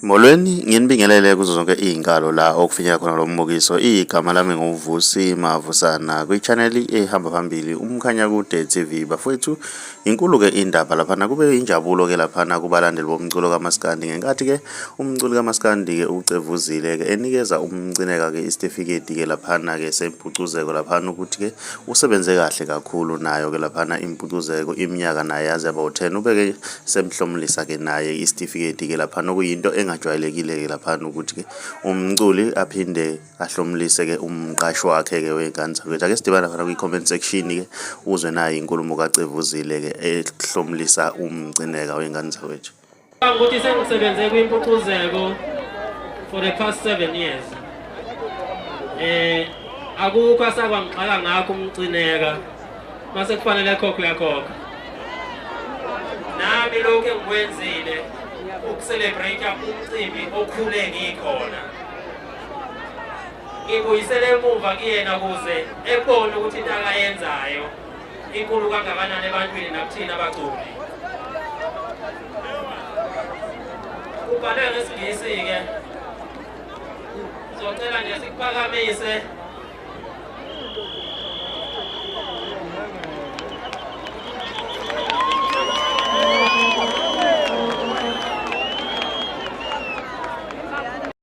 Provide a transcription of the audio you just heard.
Molweni, nginibingelele kuzo zonke iy'nkalo la okufinyela khona lo mbukiso. Igama lami nguVusi Mavusana kwi-channel ehamba phambili Umkhanyakude TV. Bafowethu, inkulu-ke indaba laphana, kube injabulo-ke laphana kubalandeli bomculo kaMaskandi ngenkathi-ke umculi kaMaskandi-ke uCevuzile-ke enikeza uMcineka-ke isitifiketi-ke laphana-ke sempucuzeko laphana ukuthi-ke usebenze kahle kakhulu nayo-ke laphana impucuzeko iminyaka naye yaze yaba u-10 ubeke semhlomulisa-ke naye isitifiketi-ke laphana okuyinto engajwayelekile-ke laphana ukuthi-ke umculi aphinde ahlomulise-ke umqashi wakhe-ke wey'ngane zakwethu. Ake sidibane laphana kwi-comment section-ke uzwe naye inkulumo kaCevuzile-ke ehlomulisa uMcineka wey'ngane zakwethu. Ukuthi sengisebenze kwimpucuzeko for the past 7 years. Akukho asakwangixaka ngakho uMcineka. Mase kufanele khokho uyakhokha. Nami lokho engikwenzile ukucelebrate umcimbi okhule ngikhona. Ngibuyisele emuva kuyena ukuze ebone ukuthi into akayenzayo inkulu kangakanani ebantwini nakuthina abaculi. Kubhalwe ngesiNgisi-ke. Ngizocela nje sikuphakamise.